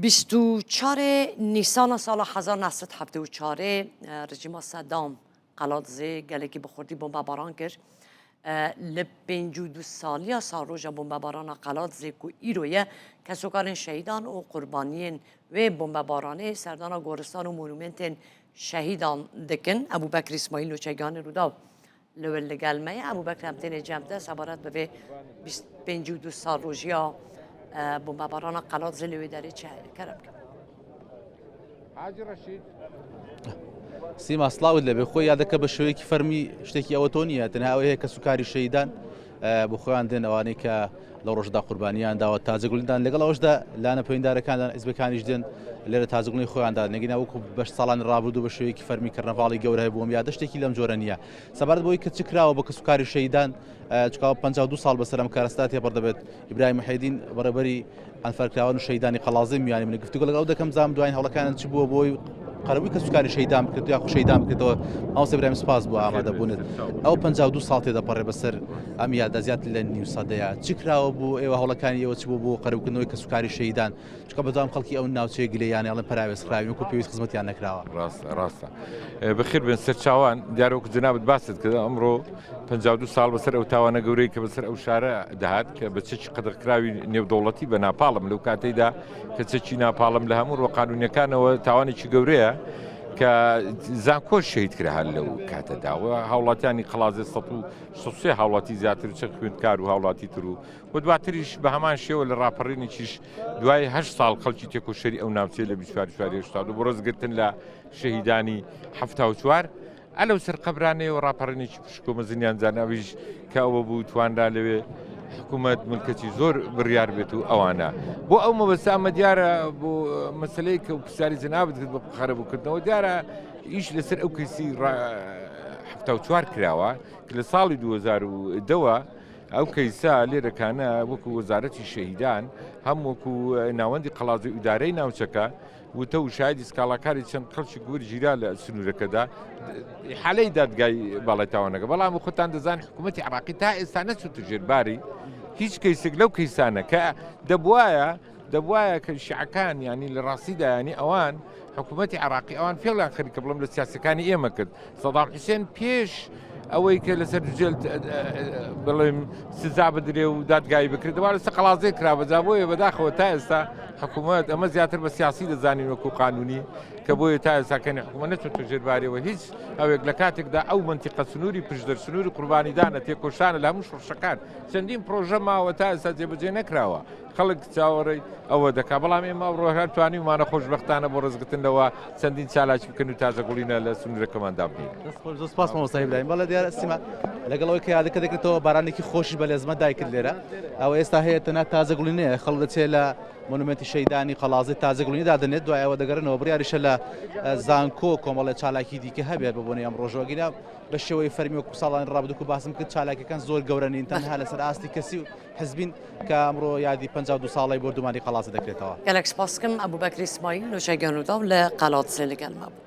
24 نیسانا ساڵa 1974 رژیما سەدام قەڵادزێ gelekî bi xurtî bombebaran kir. Li 52 saliya salroja bombebarana Qeladizê ku îro ye kesokarên şehîdan û qurbaniyên wê bombebaranê serdana goristan û monumentên şehîdan dikin. Ebûbekir Îsmaîl nûçegihanê Rûdaw Li wir li gel me ye Ebûbekir em têne cem te sebaret bi vê 52 sal rojiya bombebarana Qeladizê li wê derê çi heye kerem bike. سیما سڵاوت لەبێ خۆی یادەکە بە شێوەیەکی فەرمی شتێکی ئەوە تۆ نییە تەنها ئەوەیە کە سوکاری شەیدان بۆ خۆیان دێن ئەوانەی کە لە ڕۆژدا قوربانیان داوە تاجەگوڵیدان لەگەڵ ئەوەشدا لانە پەیوەندارەکاندان حزبەکانیش دێن لێرە تاجەگوڵی خۆیاندا نەگینا وەکو بەش ساڵانی ڕابردوو بە شێوەیەکی فەرمی کەرنەڤاڵی گەورە هەبووم یادە شتێکی لەم جۆرە نییە سەبارەت بۆی کە چ کراوە بە کەسوکاری شەهیدان چکاوە 52 ساڵ بەسەر ئەم کارەساتە تێپەڕ دەبێت ئیبراهیم محێدین بەڕێوەبەری ئەنفالکراوان و شەهیدانی قەڵازێ میوانی منە گفتوگۆ لەگەڵ ئەو دەکەم زام دواین هەوڵەکانیان چ بووە بۆی قەرەبووی کەسوکاری شەهیدان بکرێت یاخود شەهیدان بکرێتەوە مامۆستا ئیبراهیم سپاس بۆ ئامادەبوونت ئەو 52 ساڵ تێدەپەڕێ بەسەر ئەم یادە زیاتر لە نیو سەدەیە چ کراوە بۆ ئێوە هەوڵەکانی ئێوە چ بوو بۆ قەرەبووکردنەوەی کەسوکاری شەهیدان چونکە بەدوام خەڵکی ئەو ناوچەیە گلەییانە ئەڵێن پەراوێز خراوین وەکو پێویست خزمەتیان نەکراوە. ڕاستە ڕاستە بەخێر بێن سەرچاوان دیارە وەکو جەنابت باست کرد ئەمڕۆ 52 ساڵ بەسەر ئەو تاوانە گەورەی کە بەسەر ئەو شارە دەهات کە بە چەکی قەدەغکراوی نێودەوڵەتی بە ناپاڵم لەو کاتەیدا کە چەکی ناپاڵم لە هەموو ڕووە قانونیەکانەوە تاوانێکی گەورەیە کە زانکۆ شەهید کرا هەر لەو کاتەدا و هاوڵاتیانی قەڵازێ 163 هاوڵاتی زیاتر چەند خوێندکار و هاوڵاتی تر و و دواتریش بە هەمان شێوە لە ڕاپەڕینێکیش دوای هەشت ساڵ خەڵکی تێکۆشەری ئەو ناوچەیە لە 24 چواری 82 بۆ ڕێزگرتن لە شەهیدانی 74 ئەلەو سەر قەبرانەیەوە ڕاپەڕینێکی پشکۆ مەزنیان زان ئەویش کە ئەوە بوو توانرا لەوێ حکوومەت ملکەچی زۆر بڕیار بێت و ئەوانە بۆ ئەو مەبەستە ئەمە دیارە بۆ مەسلەی کە پرسیاری جەنابت کرد بۆ قەرەبووکردنەوە دیارە ئیش لەسەر ئەو کەسی 74 کراوە کە لە ساڵی 2010ەوە ئەو کەیسە لێرەکانە وەکو وەزارەتی شەهیدان هەم وەکو ناوەندی قەڵازی ئیدارەی ناوچەکە وتە و شایدی سکاڵاکاری چەند خەڵکی گور گیرا لە سنوورەکەدا حالەی دادگای باڵای تاوانەکە بەڵام خۆتان دەزان حکوومەتی عراقی تا ئێستا نەچوتە ژێرباری هیچ کەیسێک لەو کەیسانە کە دەبواە دەبواە کە شیعەکان ینی لە ڕاستیدا ینی ئەوان حکوومەتی عراقی ئەوان فێڵیان خەریکە بڵم لە سیاسەکانی ئێمە کرد سەدام حوسێن پێش ئەوەی کە لەسەر دوجێل بڵێم سزا بدرێ و دادگایی بکرێت دەوا لەسەر قەڵازێ کرا بەجا بۆیە بەداخەوە تا ئێستا حکوومەت ئەمە زیاتر بە سیاسی دەزانین وەکو قانونی کە بۆیە تا ئێستاکەنی حکوومەت نەچۆتە ژێربارەوە هیچ ئەوێک لە کاتێکدا ئەو منتیقە سنووری پشدەر سنووری قوربانیدانە تێکۆشانە لە هەموو شۆڕشەکان چەندین پرۆژە ماوە تا ئێستا جێبەجێ نەکراوە خەڵک چاوەڕێی ئەوە دەکات، بەڵام ئێمە ئەوڕۆ هەر توانیومانە خۆشبەختانە بۆ ڕێزگرتن لەوە چەندین چالاکی بکەن و تازەگوڵینە لە سنوورەکەمان دابنێین. دەست خۆش، زۆر سپاس مامۆستا ئیبراهیم. بەڵێ دیارە سیما لەگەڵ ئەوەی کە یادەکە دەکرێتەوە بارانێکی خۆشیش بە لێزمە دایکرد لێرە، ئەوە ئێستا هەیە تەنها تازەگوڵینەیە، خەڵک دەچێت لە مۆنومێنتی شەهیدانی قەڵازێ تازەگوڵینە دادەنێت، دوای ئەوە دەگەڕێنەوە، بڕیاریشە لە زانکۆ کۆمەڵێ چالاکی دیکە هەبێت بە بۆنەی ئەم ڕۆژەوە، ئەگینا بە شێوەی فەرمی وەکو ساڵانی ڕابردوو کە باسم کرد چالاکیەکان زۆر گەورە نین، تەنها لەسەر ئاستی کەسی و حزبین کە ئەمڕۆ یادی 52 ساڵەی بۆردومانی قەڵادزێ دەکرێتەوە. گەلەک سپاس کەم ئەبوبەکر ئیسماعیل نوچەگیان روداو لە قەڵادزێ لەگەل مە بوو.